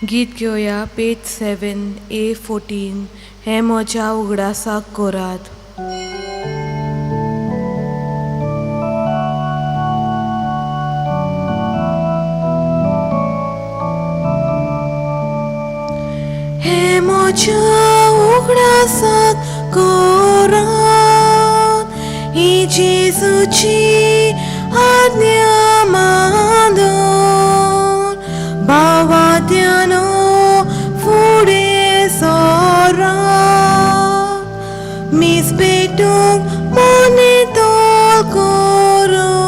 गीत घेवया पेज 7 A 14, हें म्हज्या उगडासाक कोरात. हें म्हज्या उगडासाक कोरात, ही जेजूची आज्ञा मानून. भावात्यानो, फुडें सोरात, मीस पेटूंक मोनेतोल करून.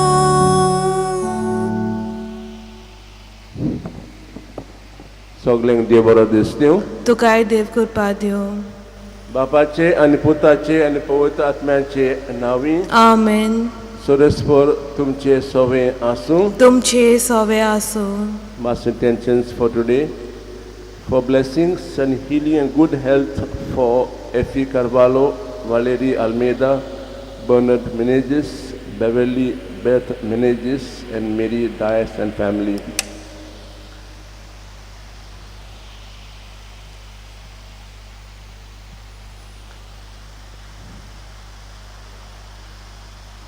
सगल्यांक देव बरो दीस दिवं. तुकाय देव कृपा दिवं. बापाचे आनी पुताचे आनी पवित्र आत्म्याचे नांवी. आमेन. सर्वेस्पर तुमचे सवे आसूं. तुमचे सवे आसूं. Mass intentions for today, for blessings and healing and good health for Effie Carvalho, Valerie Almeida, Bernard Menezes, Beverly Beth Menezes, and Mary Dias and family.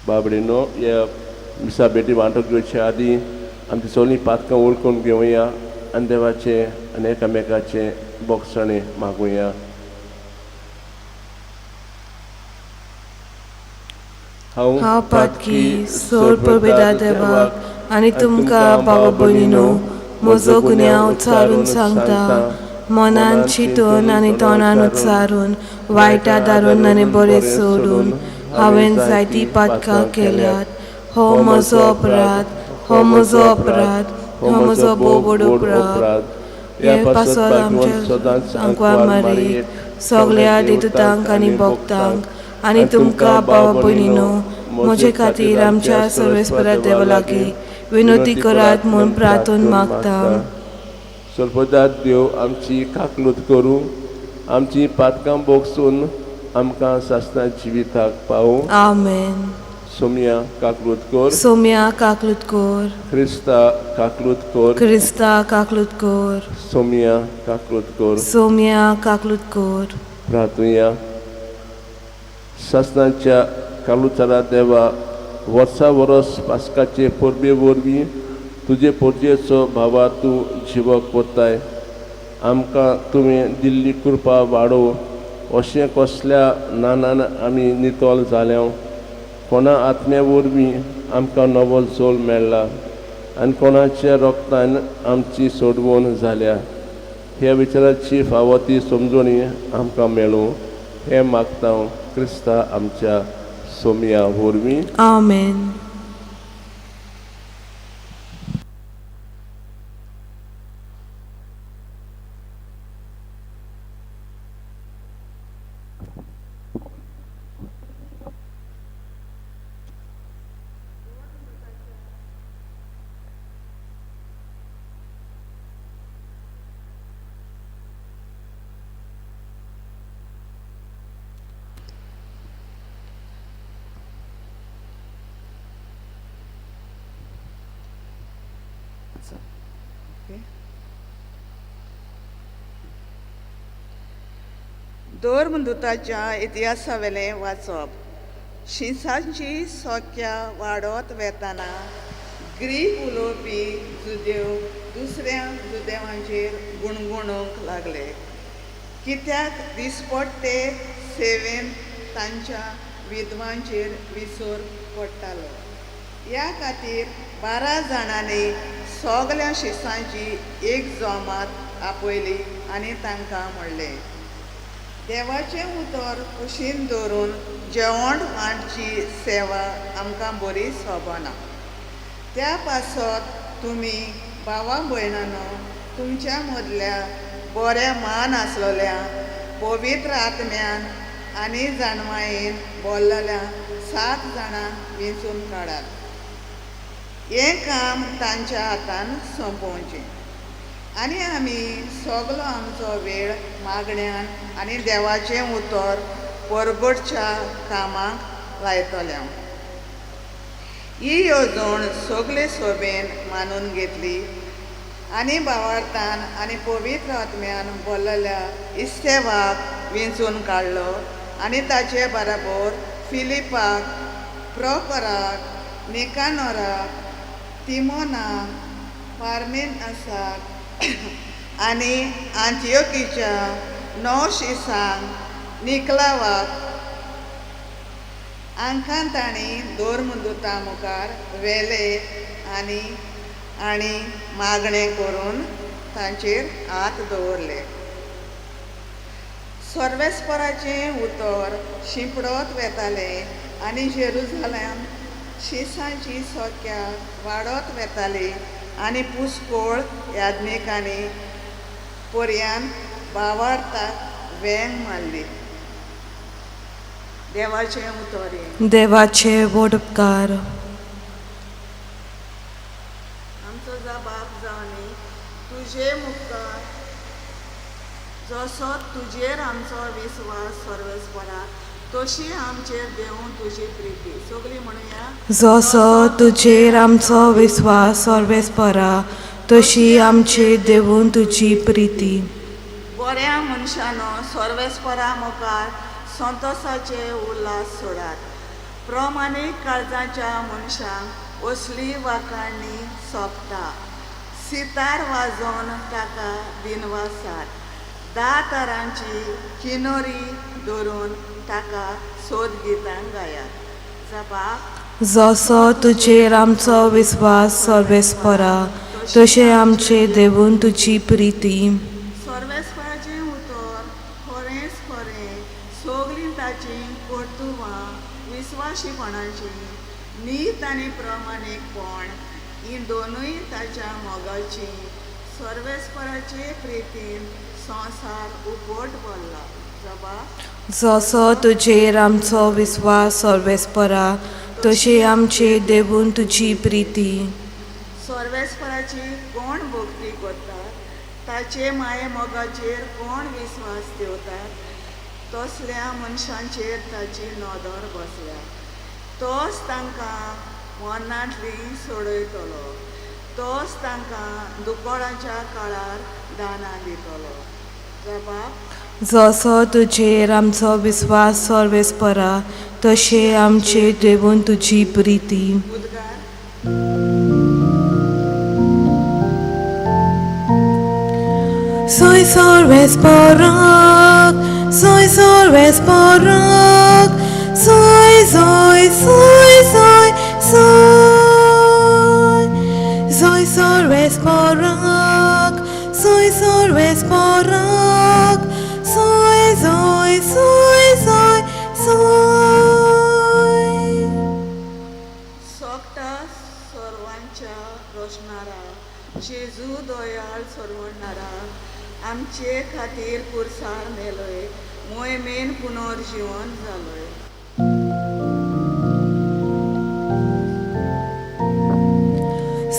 बाबडीनो, ह्या मिसा भेटी वांटो घेवचे आदीं आमची सगळीं पातकां वळखून घेवया आनी देवाचें आनी एकामेकाचें बोगसणें मागुया. हांव पातकी, सोड परबेदा देवाक आनी तुमकां भाव भयणीनो म्हजो गुन्यांव उच्चारून सांगता. मनान चिंतून आनी तोंडान उच्चारून, वायटा दारून आनी बरें सोडून हांवें जायतीं पातकां केल्यात. हो म्हजो अपराध, हो म्हजो अपराध, हो म्हजो भोव व्हड अपराध. हे पासत आमच्या आंकवार मारयेक, सगळ्या देवदूतांक आनी भक्तांक आनी तुमकां भाव भयणीनो म्हजे खातीर आमच्या सर्वेस्परा देवा लागीं विनवती करात म्हूण प्रार्थून मागता. सर्वदात देव आमची काकलूत करूं, आमची पातकां बोगसून आमकां सासणा जिविताक पावूं. आमेन. सोमया, काकलूत कर. सोम्या, काकलूत कर. क्रिस्ता, काकलूत कर. क्रिस्ता, काकलूत कर. सोमया, काकलूत कर. सोम्या, काकलूत कर. प्रार्थुया. सासणाच्या कालुचारा देवा, वर्सा वरस पास्काचे परबे वरवीं तुजे परजेचो भावा तूं जिवो करताय. आमकां तुवें दिल्ली कृपा वाडोव, अशें कसल्या नानान आमी नितळ जाल्या, कोणा आत्म्या वरवीं आमकां नवो जोल मेळ्ळा आनी कोणाच्या रोगतान आमची सोडवण जाल्या, ह्या विचाराची फावो ती समजणी आमकां मेळूं, हें मागता क्रिस्ता आमच्या सोमया वरवीं. आमेन. धर्मदूताच्या इतिहासावेलें वाचप. शिंसांची संख्या वाडत वेतना ग्रीक उलोवपी जुदेव दुसऱ्या जुदेवांचेर गुणगुणूंक लागले, कित्याक दिसपट्टे सेवेन तांच्या विधवांचेर विसर पडटालो. ह्या खातीर 12 जाणांनी सगल्या शिसांची एक जमात आपयली आनी तांकां म्हणलें, देवाचें उतर कुशीन दवरून जेवण वांटची सेवा आमकां बरी सोबना. त्या पासत तुमी भावा भयणानो, तुमच्या मदल्या बऱ्या मान आसलेल्या, पवित्र आत्म्यान आनी जाणवायेन बोल्लल्या सात जाणांक वेंचून काडात. हें काम तांच्या हातान सोंपोवचें आनी आमी सगलो आमचो वेळ मागण्यान आनी देवाचें उतर परगटच्या कामाक लायतले. ही येवजण सगळे सोबेन मानून घेतली आनी भावार्थान आनी पवित्र आत्म्यान बोल्लल्या इस्तेवाक विंचून काडलो आनी ताचे बराबर फिलिपाक, प्रोकोराक, निकानोराक, तिमोनाक, पार्मेनासाक आनी आंतियोकीच्या णव शिसांक निकलावाक आंकान तांणी धर्मदूता मुखार व्हेले आनी आनी मागणें करून तांचेर हात दवरले. सर्वेस्पराचें उतर शिंपडत वेतालें आनी जेरुजालेम शिसांची संख्या वाडत वेताली आनी पुस्कोळ याज्ञिकांनी पर्यान भावार्थाक वेंग मारली. देवाचें उतर हें. देवाचे व्हड उपकार. आमचो जबाब जावनी तुजे मुखार जसो तुजेर आमचो विस्वास सर्वेस्परा तशी आमचेर देवूं तुजी प्रिती. सगळीं म्हणुया. जसो तुजेर आमचो विस्वास सर्वेस्परा तशी आमचेर देवून तुजी प्रिती. बऱ्या मनशानो सर्वेस्परा मुखार संतोसाचे उल्हास सोडात. प्रमाणीक काळजाच्या मनशांक असली वाखाणी सोंपता. सितार वाजोवन ताका दिनवासात. 10 तरांची किनोरी धरून ताका सोद गितां गायात. जबाब. जसो तुजेर आमचो विस्वास सर्वेस्परा तशें आमचेर देवून तुजी प्रिती. सर्वेस्पराचें उतर खरेंच खरें, सगळीं ताचीं कर्तुबां विस्वाशीपणाचीं, नीत आनी प्रमाणीकपण हीं दोनूय ताच्या मोगाचीं. सर्वेस्पराचे प्रितीन संवसार उपट भरला. जबाब. जसो तुजेर आमचो विस्वास सर्वेस्परा तशी आमचेर देवून तुजी प्रिती. सर्वेस्पराची कोण भक्ती करता, ताचे माये मोगाचेर कोण विस्वास दवरता, तसल्या मनशांचेर ताची नदर बसल्या. तोच तांकां मरणांतली सोडयतलो, तोच तांकां दुकळाच्या काळार दानां दितलो. जबाब. जसो तुजेर आमचो विस्वास सर्वेस्परा तशें आमचेर देवून तुजी प्रिती. उद्गार. Soy सर्वेस्पराक, soy सर्वेस्पराक, soy soy soy soy soy. Soy सर्वेस्पराक, soy सर्वेस्पराक, soy soy soy soy soy. सोगटा सर्वांच्या रोशणारा जेजू दयाळ सोडवणारा आमचे खातीर पुरसार मेलोय, मोहिमेन पुनर्जीवन जालोय.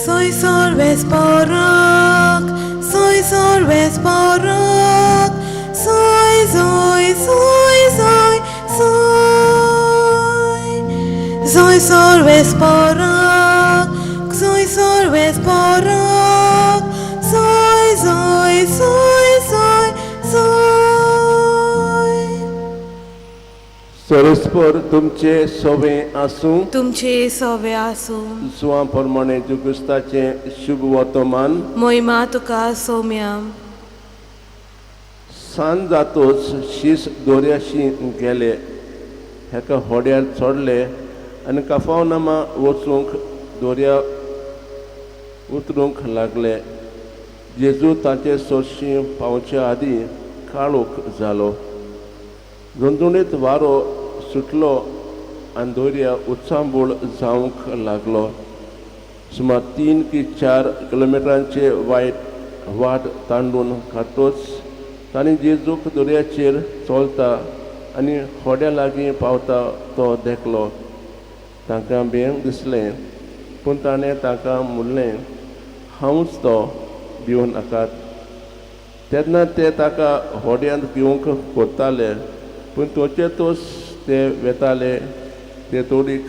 Soy सर्वेस्पराक, soy सर्वेस्पराक, soy soy soy soy soy. Soy सर्वेस्पराक, soy सर्वेस्पराक, soy soy soy soy soy. सर्वेस्पर तुमचे सवे आसूं. तुमचे सवे आसूं. जुवां प्रमाणे क्रिस्ताचें शुभ वर्तमान. मोहिमा तुका सोम्या. सांज जातोच शीस दोऱ्याशी गेले, हेका होड्यार चडले आनी काफावनामा वचूंक दोऱ्या उतरूंक लागले. जेजू तांचे सरशी पावचे आदीं काळोख जालो. झुणझुणीत वारो सुटलो आनी दोर्या उचांबूळ जावंक लागलो. सुमार 3 की 4 किलोमिटरांचे वायट वाट तांडून काडटोच तांणी जेजूक दर्याचेर चलता आनी होड्या लागीं पावता तो देखलो. तांकां भंय दिसलें, पूण ताणें तांकां म्हणलें, हांवूच तो, भिवूं नाकात. तेन्ना ते ताका होड्यांत घेवंक कोत्ताले, पूण तोचे तोच ते वेताले ते तोडीक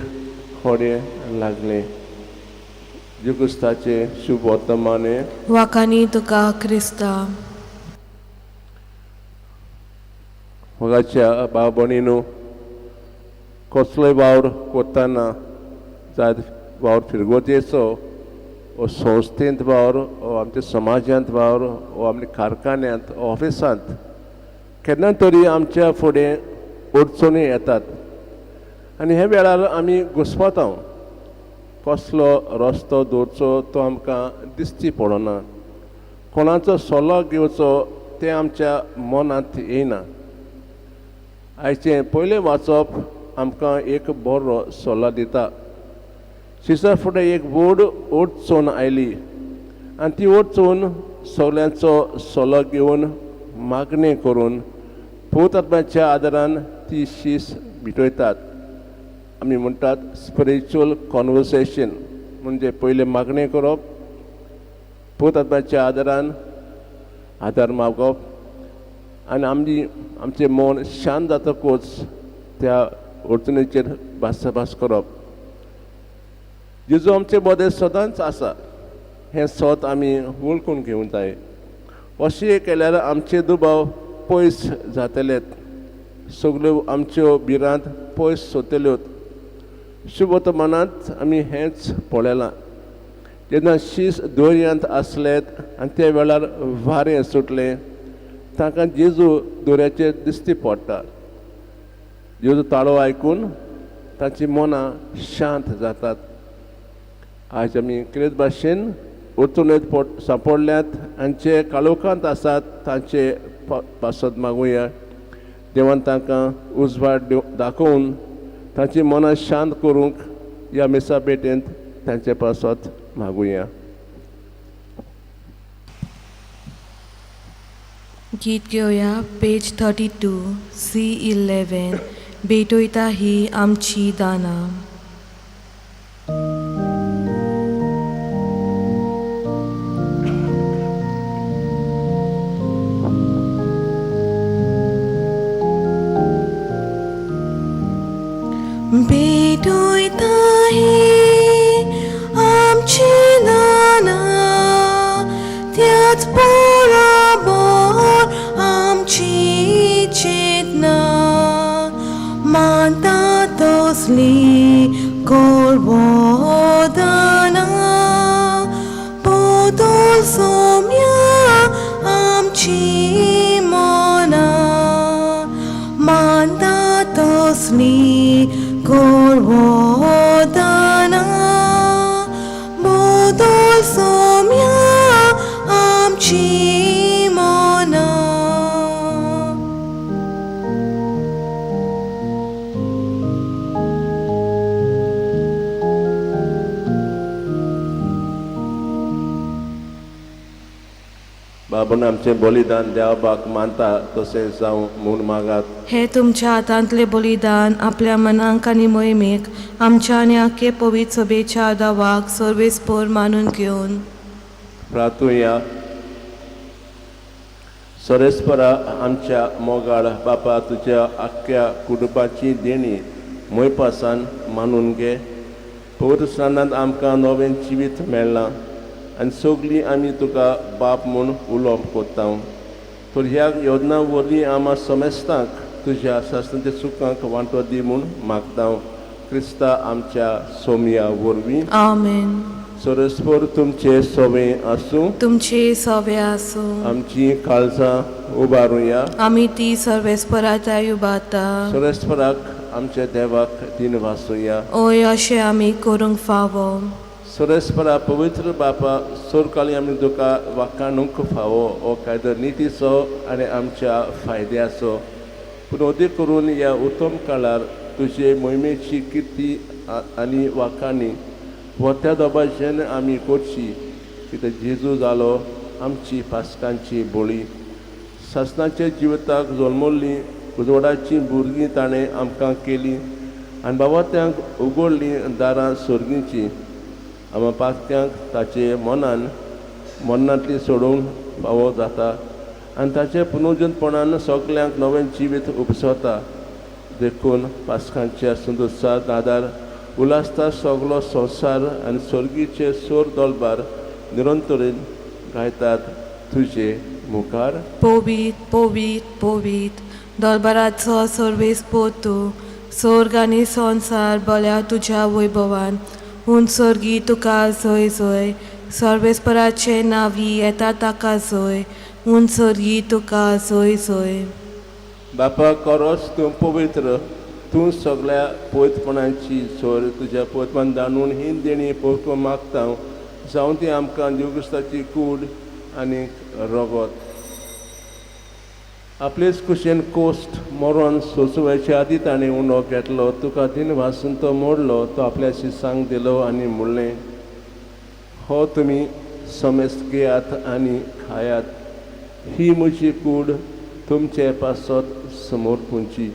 होडें लागलें. जेजू शुभ वर्तमाने वाखाणी तुका क्रिस्ता. मोगाच्या भाव भयणीनू, कसलोय वावर करतना, जायत वावर फिरगोजेचो ओ संस्थेंत वावर ओ आमच्या समाजांत वावर ओ आमच्या कारखान्यांत ऑफिसांत, केन्ना तरी आमच्या फुडें अडचणी येतात आनी ह्या वेळार आमी घुस्पता. कसलो रस्तो दवरचो तो आमकां दिश्टी पडना, कोणाचो सल्लो घेवचो तें आमच्या मनांत येना. आयचें पयलें वाचप आमकां एक बरो सल्लो दिता. शिसा फुडें एक व्हड अडचण आयली आनी ती अडचण सगल्यांचो सल्लो घेवन मागणें करून पवित्र आदारान ती शीस मिटयतात. आमी म्हणटात स्पिरिच्युअल कॉन्वर्सेशन, म्हणजे पयलें मागणें करप, पवित्र आदारान आदार मागप आनी आमची आमचें मन शांत जातकूच त्या अडचणीचेर भासाभास करप. जेजू आमचे मदें सदांच आसा हें सत आमी वळखून घेवंक जाय. अशें केल्यार आमचे दुबाव पयस जातले, सगल्यो आमच्यो भिरांत पयस सोतल्यो. शुभवर्तमानांत आमी हेंच पळयलां. जेन्ना शीस दर्यांत आसलेत आनी त्या वेळार वारें सुटलें, तांकां जेजू दर्याचेर दिश्टी पडटा. जेजू ताळो आयकून तांची मनां शांत जातात. आयज आमी क्रिस्त भाशेन अडचणेंत सांपडल्यात आनी जे काळोखांत आसात तांचे पासत मागुया. देवान तांकां उजवाड दाखोवन तांची मनां शांत करूंक ह्या मिसा भेटेंत तांचे पासत मागुया. गीत घेवया पेज 32 C11 भेटोयता ही आमची दानां. भेटोयता ही आमची दानां, त्याच बरोबर आमची चेतना मानता तसली करबोदाना बदल सोम्या आमची मना मानता तसली करबोदाना बदल सोम्या आमची मना. बाबून आमचें बलिदान देवबाक मानता तशें जावं म्हूण मागात. हे तुमच्या हातांतलें बलिदान आपल्या मनांक आनी मोहिमेक आमच्या आनी आख्खे पवित्र सभेच्या दावाक सर्वेस्पोर मानून घेवन प्रार्थुया. सरेस्परा आमच्या मोगाळ बापा, तुज्या आख्ख्या कुटुंबाची देणी मोयपासान मानून घे. पवित्र स्नानांत आमकां नवें जिवीत मेळ्ळां आनी सगळीं आमी तुका बाप म्हूण उलोवप कोत्ता. तर ह्या योजना वरवीं आमा समेस्तांक तुज्या शास्त्रांच्या सुखांक वांटो दी म्हूण मागता, क्रिस्ता आमच्या सोमया वरवीं. आमेन. सरस्पर तुमचे सोवे आसूं, तुमचे सोवे आसूं. आमची काळजां उबारुया, आमी ती सर्वेस्पराच्या उबारता. सरस्पराक आमच्या देवाक दिन वासुया. ओय अशें आमी करूंक फावो. सरस्परा पवित्र बापा, सोरकाली आमी तुका वाखाणूंक फावो हो कायदो नितीचो आनी आमच्या फायद्याचो. पूण अदीक करून ह्या उत्तम काळार तुजे मोहिमेची किर्ती आनी वाखाणी व्हत्या दोबाशेन आमी करची, कित्याक जेजू जालो आमची पास्कांची बळी. सासणाच्या जिविताक जल्मल्ली उजवाडाचीं भुरगीं ताणें आमकां केलीं आनी बाबात्यांक उगडलीं दारां सर्गीचीं. आमा पात्यांक ताचे मनान मरणांतली सोडोवंक फावो जाता आनी ताचे पुनर्जनपणान सगल्यांक नवें जिवीत उपसता. देखून पास्कांच्या सुंदरसाद आदार उल्हासता सगलो संवसार आनी स्वर्गीचे सोर दोलबार निरंतरीन गायतात तुजे मुखार. पवित पवित पवित दरबाराचो सर्वेस पोतू स्वर्ग आनी संवसार बल्या तुज्या वैभवान. उंच स्वर्गी तुका जय जय. सर्वेस्पराचे नांवी येता ताका जय. उंच स्वर्गी तुका जय जय. बापा खरोच तूं पवित्र, तूं सगळ्या पवित्रपणाची सोर. तुज्या पवित्रपण दाणून ही देणी पवित्र मागता जावं ती आमकां जेजू क्रिस्ताची कूड आनी रगत. आपलेच कुशेन कोश्ट मरण सोंसुवचे आदी ताणें उंडो घेतलो, तुका दिन वासून तो मोडलो, तो आपल्या शिसांक दिलो आनी म्हणलें, हो तुमी समेस्त घेयात आनी खायात, ही म्हजी कूड तुमचे पासत समर्पूंची.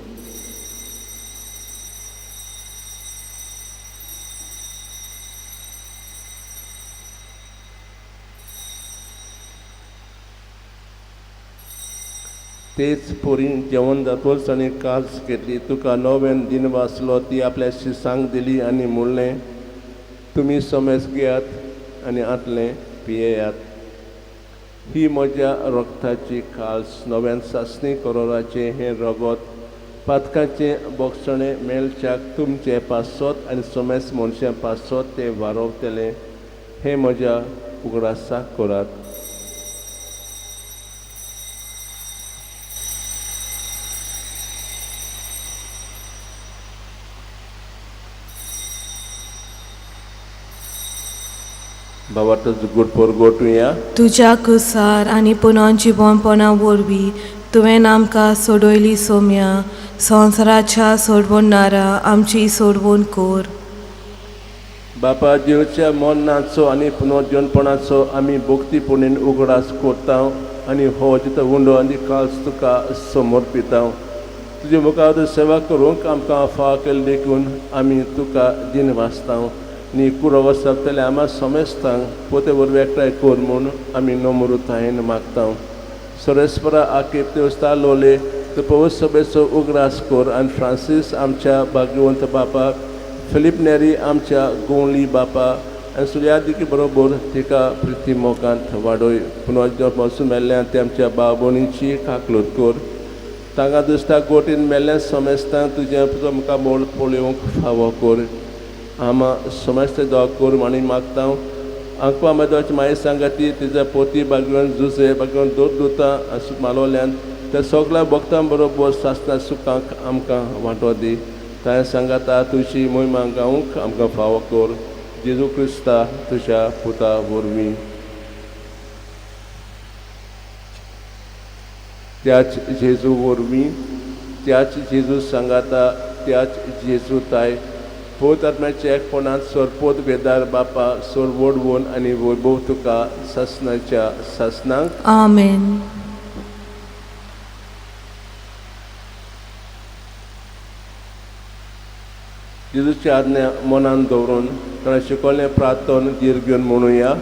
तेच पोरी जेवण जातकच ताणें काज घेतली, तुका नव्यान दिन वाचलो, ती आपल्या शिसांक दिली आनी म्हणलें, तुमी समेस्त घेयात आनी आतलें पियेयात, ही म्हज्या रक्ताची काल्स नव्यान सासणी करोराचें हें रगत पातकाचें बोगसणें मेळच्याक तुमचें पासत आनी समेस्त मनशां पासत तें वारोवतलें, हें म्हज्या उगडासाक करात. बाबा गुड परगोटुया. तुज्या कुसार आनी पुनोन जिवनपणा वरवीं तुवें आमकां सोडयली सोम्या. संवसाराच्या सोडवणारा आमची सोडवण कर. बापा जेवच्या मरणाचो आनी पुनर्जीवनपणाचो आमी भक्तीपुणेन उगडास करता आनी हो जितो उंडो आनी काल्स तुका समर्पिता. तुजे मुखार सेवा करूंक आमकां फाव केली देखून आमी तुका दिन वाचता न्ही कुडो वचप आमा समेस्तांक पोते वरवीं एकठांय कर म्हूण आमी नम्रतायेन मागता. सरेस्परा आकेप देवस्था लोले तूं पवित्र सभेचो उगडास कर आनी फ्रांसीस आमच्या भाग्यवंत बापा, फिलीप नेरी आमच्या गोंवली बापा आनी सुर्यादिकी बरोबर तिका प्रिती मोगांत वाडय. पुनर्जन्म मेल्ल्यान ते आमच्या भाव भयणीची काकलूत कर. तांकां दुसऱ्या गोटीन मेल्ल्या समेस्तांक तुजें मुखार मोल पळोवंक फावो कर. आमा समेस्त दवा कर आनी मागता. आंकवा मागीर माई सांगाती तिच्या पोती बागेवन जुजे बागेवन दोर दुता आनी मालोल्यान त्या सगळ्या भक्तां बरोबर सासना सुखांक आमकां वांटो दी. ताणें सांगाता तुजी मोहिमा गावंक आमकां फावो कर. जेजू क्रिस्ता तुज्या पुता वरवीं. त्याच जेजू वरवीं, त्याच जेजू सांगाता, त्याच जेजू ताय पवित्र आत्म्याच्या एकपणांत सरपोत वेदार बापा सोर वडवून आनी वैभव तुका सासनाच्या सासनाक. आमेन. जेजूची आज्ञा मनान दवरून ताणें शिकवलें प्रार्थन धीर घेवन म्हणुया.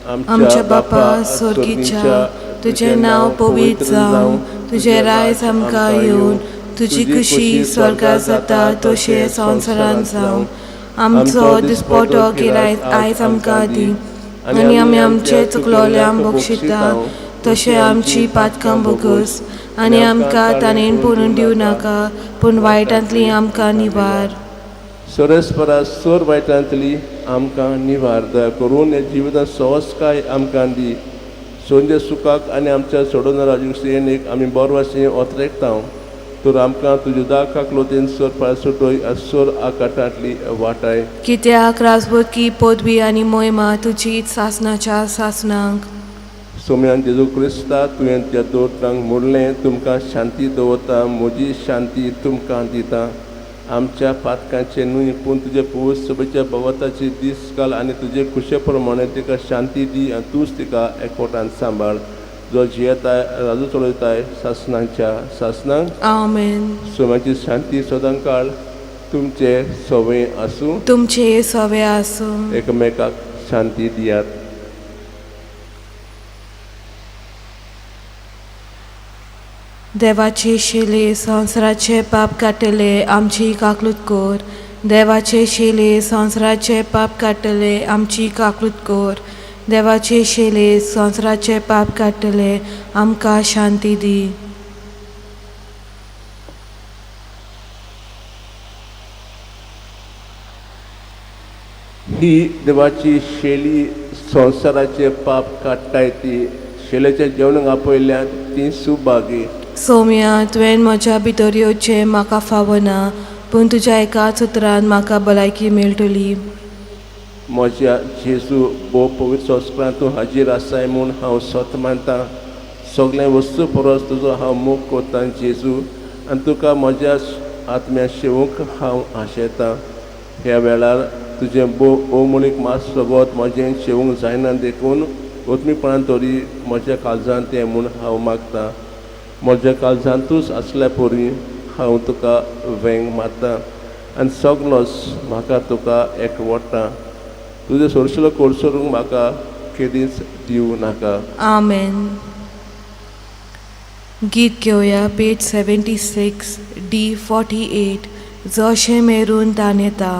आमच्या बापा स्वर्गीच्या, तुजें नांव पवित्र जावं, तुजें रायज आमकां येवन, तुजी खुशी स्वर्गार जाता तशें संवसारांत जावं. आमचो दिसपटो गिरायत आयज आमकां दी आनी आमी आमचे चुकलोल्यांक बक्षिता तशें आमची पातकां बोगस आनी आमकां ताणें पुरून दिवं नाका, पूण वायटांतली आमकां निवार. सोरेस्परा सोर वायटांतली आमकां निवार. दया करून ह्या जिवितांत सहजकाय आमकां दी. सोंजे सुखाक आनी आमच्या सोडून राजू आमी बरो वाशी ओतरेकता. तर आमकां तुज्या दाखाक लोतीन सोर पाळ सुटोय आनी सोर आकाटांतली वाटाय. कित्याक राजबोधकी पदवी आनी मोहिमा तुजी सासनाच्या सासनाक. सोम्यान जेजू क्रिस्ता तुवें त्या दोटांक म्हणलें, तुमकां शांती दवरता, म्हजी शांती तुमकां दिता. आमच्या पातकांचे न्हय पूण तुजे पवित्र सभेच्या भगवताची दीस घाल आनी तुजे खुशे प्रमाणे तिका शांती दी आनी तूंच तिका एकवटान सांबाळ, जो जियेताय राजू चलयताय सासनाच्या सासनाक. आमेन. सोम्याची शांती सदां काळ तुमचे सवय आसूं. तुमचे सवे आसूं. एकमेकाक शांती दियात. देवाची शिले संवसाराचे पाप काडटले आमची काकलूत कर. देवाचे शेले संवसाराचे पाप काडटले आमची काकूत कर. देवाचे शेले संवसाराचे पाप काडटले आमकां शांती दी. ही देवाची शेली संवसाराचे पाप काडटाय ती शेलेच्या जेवणाक आपयल्यान ती सुभागी. सोम्या, तुवें म्हज्या भितर येवचें म्हाका फावना, पूण तुज्या एकाच उतरान म्हाका भलायकी मेळटली. म्हज्या जेजू भोव पवित्र संस्कारांत तूं हाजीर आसाय म्हूण हांव सत मानता. सगळ्या वस्तू परस तुजो हांव मोग करतां जेजू, आनी तुका म्हज्या आत्म्या शेवूंक हांव आशेतां. ह्या वेळार तुजें भोव अमूल्य मास सोगोत म्हजें शेवूंक जायना देखून उत्मीपणान तरी म्हज्या काळजांत तें म्हूण हांव मागतां. म्हज्या काळजांतूच आसल्या परी हांव तुका वेंग मारता आनी सगलोच म्हाका तुका एकवटा. तुजें सोरशिलो कोरसरूंक म्हाका केदींच दिवं नाका. आमेन. गीत घेवया पेज 76 D 48 जशें मेरून तानेता.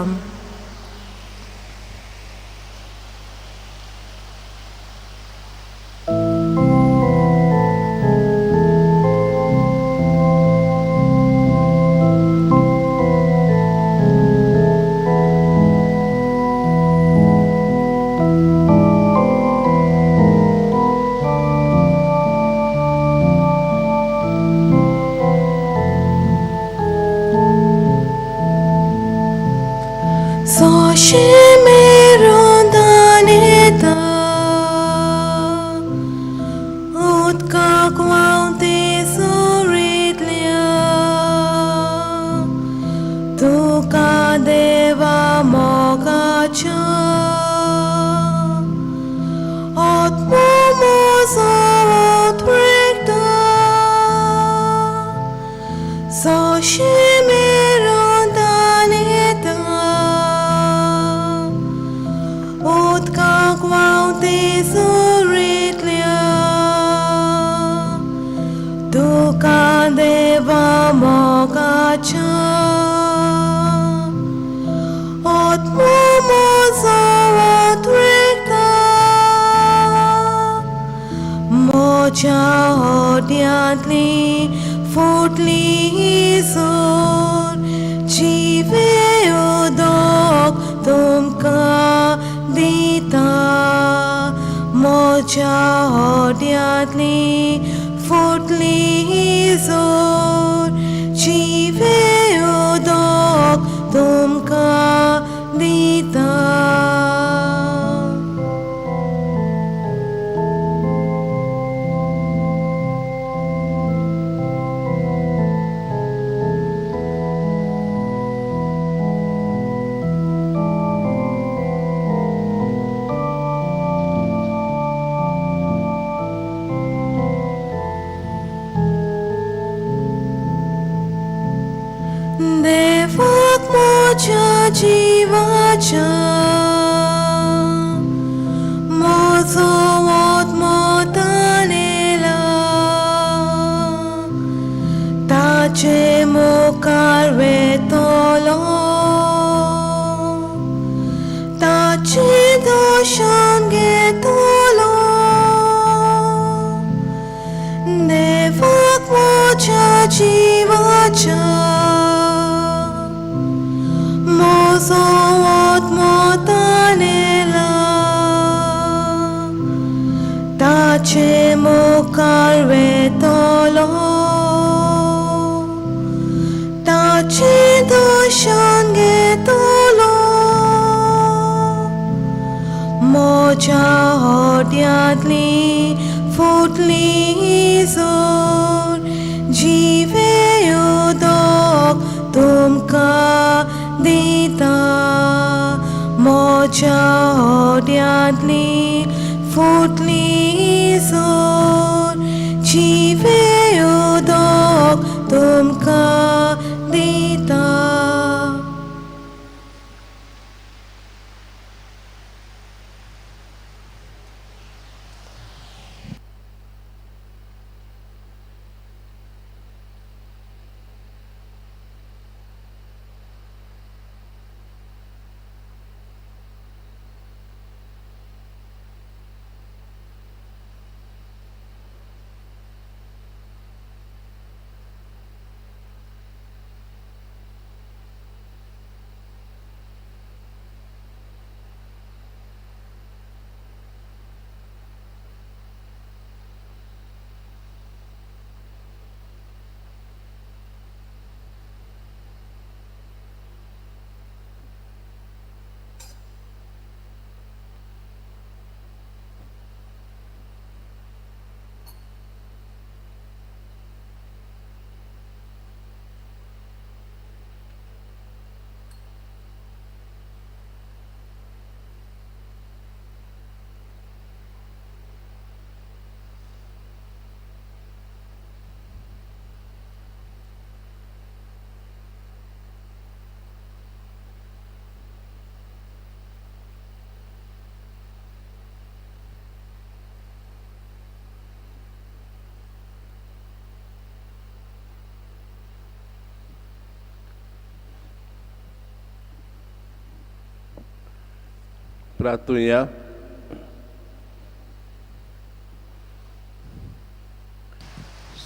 प्रार्थुया.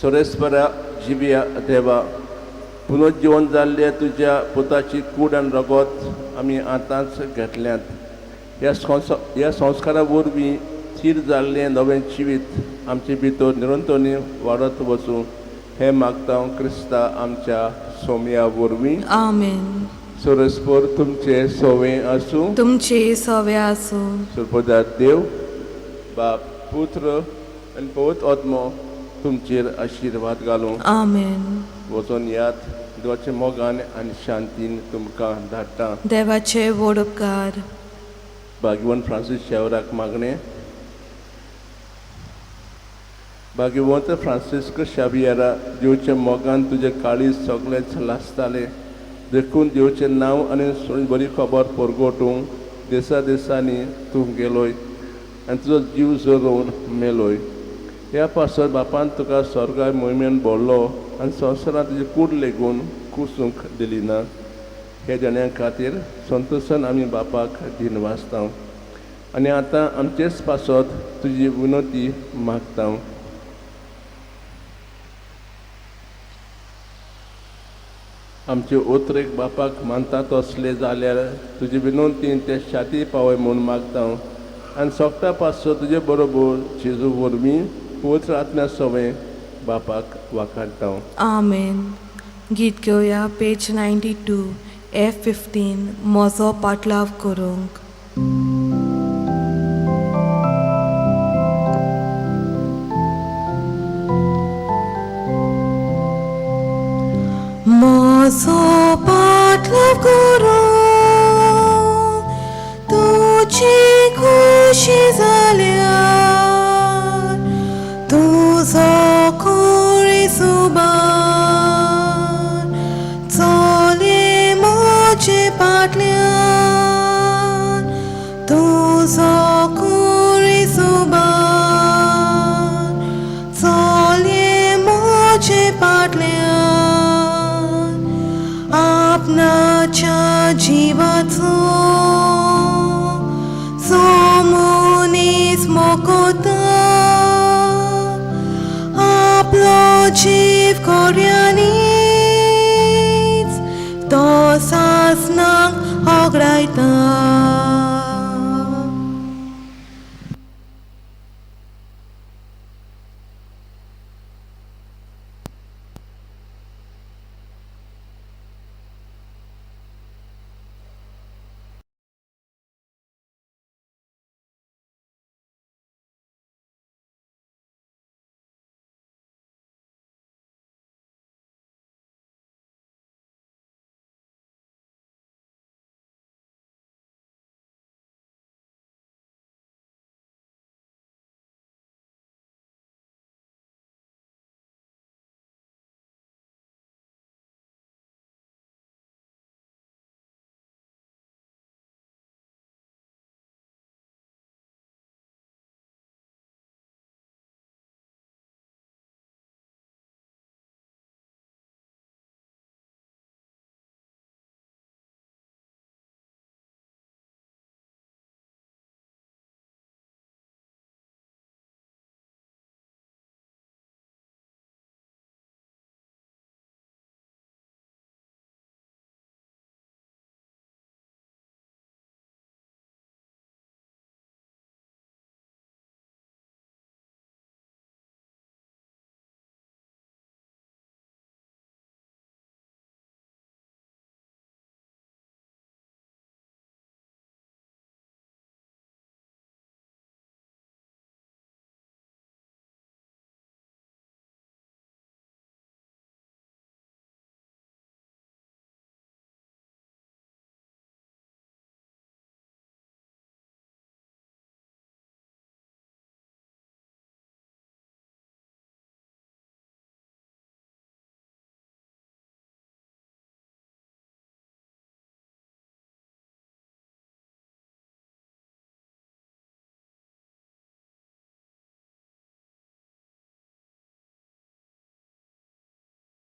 सोरेस्परा जिव्या देवा, पुनर्जिवन जाल्ले तुज्या पुताची कूड आनी रगत आमी आतांच घेतल्यात. ह्या संस्कारा वरवीं थीर जाल्लें नवें जिवीत आमचे भितर निरंतरणी वाडत वचूं हें मागता क्रिस्ता आमच्या सोमया वरवीं. आमेन. सोरस्पर तुमचे सोवे आसूं. तुमचे सवे आसूं. सुरपदार देव बाप पुत्र आनी पवित्र आत्मो तुमचेर आशिर्वाद घालूं. आमेन. वचून यात, देवाच्या मोगान आनी शांतीन तुमकां धाडटा. देवाचे व्हड उपकार. भाग्यवंत फ्रांसीस शेवराक मागणें. भाग्यवंत फ्रांसिस्क शावियरा, देवच्या मोगान तुजें काळीज सगळेंच लासतालें, देखून देवचें नांव आनी बरी खबर परगटूंक देसा देसांनी तूं गेलोय आनी तुजो जीव जरोवन मेलोय. ह्या पासत बापान तुका स्वर्गाय मोहिमेन भरलो आनी संवसारांत तुजी कूड लेगून कुसूंक दिली ना. हे देण्या खातीर संतोशान आमी बापाक दिन वाचता आनी आतां आमचेच पासत तुजी विनोती मागता. आमचे ओतरेक बापाक मानता तसले जाल्यार तुजी विनंती ते शाती पावय म्हूण मागता आनी सोगटा पासत तुजे बरोबर जेजू वरवीं पवित्र आत्म्या सवें बापाक वाखाणता. आमेन. गीत घेवया पेज 92 F 15, म्हजो पाटलाव करूंक. म्हजो पाटलाव करूंक तुजी खुशी जाल्यार, तुजो कोळी सुबार चले म्हजे फाटल्यान, तुजो कोळी सुबार चले म्हजे फाटल्यान, आपणाच्या जिवाचो सोमनीस मोकोता, आपलो जीव